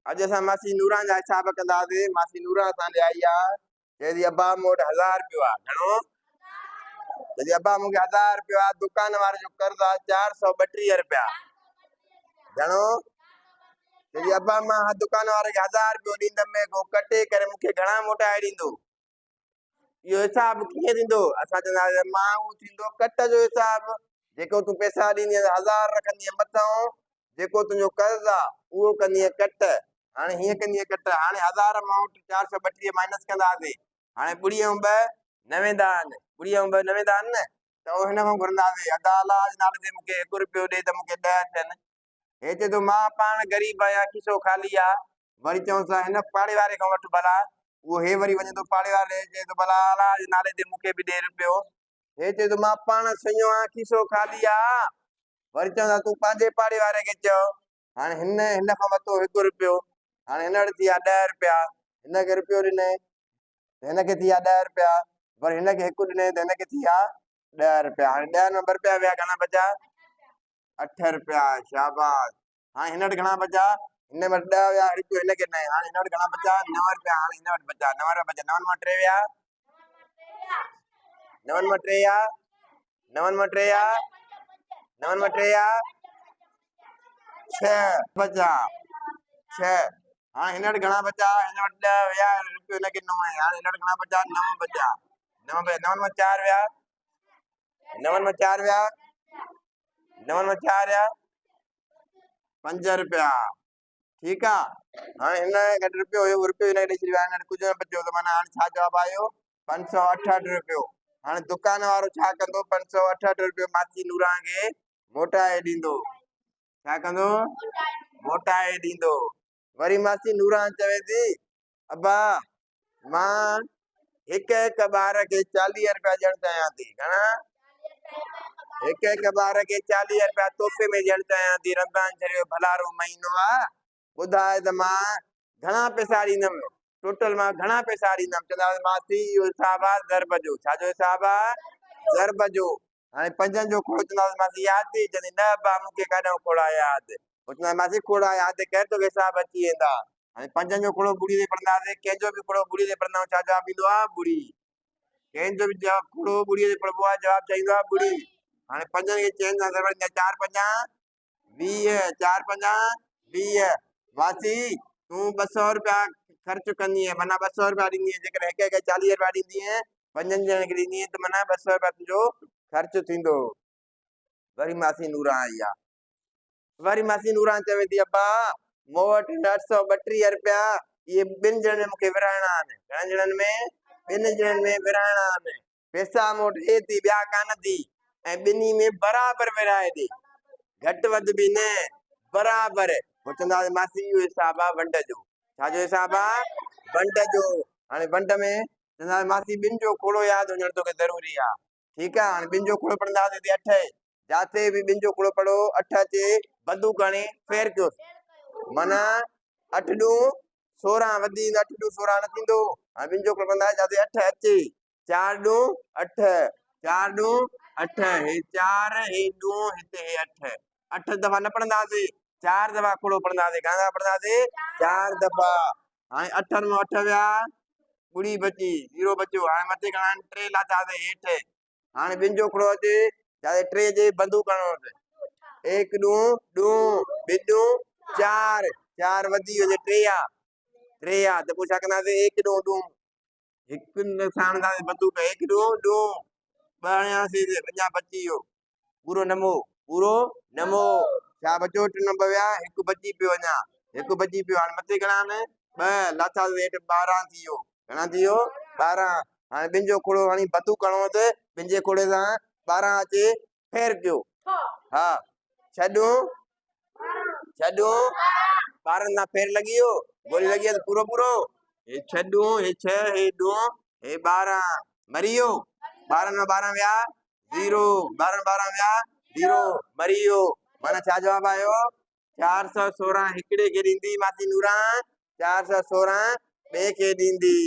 اڄ اسان ماسي نوران جا حساب ڪنداسين. ماسي نوران اسان ڏي آئي آ، چئي ٿي ابا مون وٽ هزار رپيو آ. گهڻو؟ چئي ٿي ابا مون کي هزار رپيو آ، دڪان واري جو قرض آ 432 رپيا. گهڻو؟ چئي ٿي ابا مان دڪان واري کي هزار رپيو ڏيندم، ۾ ڪٽي ڪري مون کي گهڻا موٽائي ڏيندو؟ اهو حساب ڪيئن ٿيندو؟ اسان چونداسين مان اهو ٿيندو ڪٽ جو حساب، جيڪو تون پئسا ڏيندين هزار رکندين مٿئون، جيڪو تنهنجو قرض آ اهو ڪندين ڪٽ. هاڻي هيئن ڪندين ڪٽ، هاڻي هزار مان 432 مائنس ڪنداسين، هاڻي ٻڙي ۽ ٻه نه ويندا آهن، ٻڙي ۽ ٻه نه ويندا آهن نه، ته اهو هن کان گهرنداسين ادا الله جي نالي تي مون کي هڪ رپيو ڏي ته مون کي ڏهه ٿين. هي چئي ٿو مان پاڻ غريب آهيان، کيسو خالي آ. وري چئونس ٿا هن پاڙي واري کان وٺ ڀلا. اهو هي وري وڃي ٿو پاڙي واري ڏي، چئي ٿو ڀلا الله جي نالي تي مون کي به ڏي رپيو. هي چئي ٿو مان پاڻ سڃو آهيان، کيسو خالي آ. وري چون ٿا تون پنهنجي پاڙي واري کي چئو. هاڻي هن هن کان ورتو هڪ رپيو، هاڻي هن وٽ ٿي ويا ڏهه رپيا. هن کي رپيو ڏني ته هن کي ٿي ويا ڏهه رپيا، وري هن کي هڪ ڏني ته هن کي ٿي ويا ڏهه رپيا. هاڻي ڏهن مان ٻه رپيا ويا، گهڻا بچا؟ اٺ رپيا. شاباس. هاڻي هن وٽ گهڻا بچا؟ هن وٽ ڏهه ويا، رپيو هن کي ڏنائين. هاڻي هن وٽ گهڻا بچا؟ نو رپيا. هاڻي هن وٽ بچا نو رپيا بچا. نون مان ٽي ويا، نون مان ٽي ويا، نون مان ٽي ويا، نون مان ٽي ويا، ڇهه بچا، ڇهه. هاڻي هن وٽ گهڻا بچا؟ هن وٽ ڏهه ويا، رپيو هن کي ڏنو آهي. هاڻي هن وٽ گهڻا بچا؟ نو بچا، نو بچا. نون مان چار ويا، نون مان چار ويا، نون مان چار ويا، پنج رپيا. ٺيڪ آ. هاڻي هن گهٽ رپيو هيو، رپيو هن کي ڏئي ڇڏيو آهي، هن وٽ ڪجهه نه بچيو ته معنيٰ هاڻي ڇا جواب آيو؟ 568 رپيو. هاڻي دڪان وارو ڇا ڪندو؟ 568 رپيو ماسي نوران کي موٽائي ڏيندو. ڇا ڪندو؟ موٽائي ڏيندو. وري ماسي نوران چوي ٿي ابا مان هڪ هڪ ٻار کي 40 رپيا ڏيڻ چاهيان ٿي. گهڻا؟ هڪ هڪ ٻار کي 40 رپيا تحفي ۾ ڏيڻ چاهيان ٿي. رمضان شريف جو ڀلارو مهينو آ، ٻڌاء ته مان گهڻا پئسا ڏيندم؟ ٽوٽل مان گهڻا پئسا ڏيندم؟ چوندا ماسي اهو حساب آ ضرب جو. ڇا جو حساب آ؟ ضرب جو. هاڻي پنجن جو کوڙو چونداس ماسي ياد ٿي؟ چوندي نه ابا مون کي ڪاڏانهن کوڙا ياد. پوء چونداس ماسي کوڙا ياد ڪر توکي حساب اچي ويندا. هاڻي پنجن جو کوڙو ٻڙي تي پڙهنداسين. ڪنهن جو به کوڙو ٻڙي تي پڙهندا آهيون ڇا جواب ايندو آهي؟ ٻڙي. ڪنهن جو به جواب کوڙو ٻڙي تي پڙهبو آهي جواب ڇا ايندو آهي؟ ٻڙي. هاڻي پنجن کي چئن سان ضرب ڏيندا چار پنجا 20، چار پنجا 20. ماسي تون 200 روپيا خرچ ڪندينء معنيٰ 200 روپيا ڏيندينء، جيڪڏهن هڪ هڪ 40 روپيا ڏيندينء پنجن ڄڻن کي ڏيندينء ته معنيٰ 200 روپيا تنهنجو خرچ ٿيندو. وري ماسي نوران آئي آ. وري ماسي نوران چوي ٿي ابا مون وٽ هن 832 روپيا اهي ٻن ڄڻن ۾ مون کي ورهائڻا آهن. گهڻن ڄڻن ۾؟ ٻن ڄڻن ۾ ورهائڻا آهن. پئسا مون وٽ هي ٿي ٻيا ڪانه ٿي ۽ ٻنهي ۾ برابر ورهائي ڏي، گهٽ وڌ به نه، برابر. پوء چوندا هئا ماسي اهو حساب آ ونڊ جو. ڇا جو حساب آ؟ ونڊ جو. هاڻي ونڊ ۾ چوندا هئا ماسي ٻن جو کوڙو ياد هجڻ توکي ضروري آ. ٺيڪ آ. هاڻي ٻن جو کوڙو پڙهندا هئاسين هتي اٺ آهي، جاٿي به ٻن جو کوڙو پڙهو اٺ اچي بندوق هڻي فير ڪيوس، معنيٰ اٺ ڏون 16 وڌي ايندو، اٺ ڏون 16 نه ٿيندو. هاڻي ٻن جو کوڙو پڙهندا هئاسين جاٿي اٺ اچي چار ڏون اٺ، چار ڏون اٺ، هي چار هي ڏون هتي هي اٺ. اٺ دفعا نه پڙهنداسين، چار دفعا کوڙو پڙهنداسين. گهڻا دفعا پڙهنداسين؟ چار دفعا. هاڻي اٺن مان اٺ ويا، ٻڙي بچي، زيرو بچيو. هاڻي مٿي گهڻا آهن؟ ٽي لاٿاسين هيٺ. هاڻي ٻن جو کوڙو اچي جاٿي ٽي جي بندوق هڻو ايڪ ڏون ڏون ٻه ڏون چار، چار وڌي وڃي ٽي آ، ٽي آ ته پوء ڇا ڪنداسين؟ ايڪ ڏون ڏون هڪ ساڻ هڻنداسين بندوق، ايڪ ڏون ڏون ٻه هڻياسين اڃا بچي ويو پورو نمو، پورو نمو. ڇا بچيو؟ ٽي نمبر ويا، هڪ بچي پيو، اڃا هڪ بچي پيو. هاڻي مٿي گهڻا آهن؟ ٻه لاٿاسين هيٺ 12 ٿي ويو. گهڻا ٿي ويو؟ 12. هاڻي ٻن جو کوڙو هڻي بندوق هڻو ته ٻن جي کوڙي سان 12 اچي ڦير پيو. ها ڇڏون ڇڏون 12 سان ڦير لڳي ويو، گولي لڳي ته پورو پورو. هي ڇڏون هي ڇهه هي ڏون هي 12 مري ويو. 12 مان 12 ويا زيرو، 12 12 ويا زيرو، مري ويو. معنيٰ ڇا جواب آيو؟ 416 هڪڙي کي ڏيندي ماسي نوران، 416 ٻئي کي ڏيندي.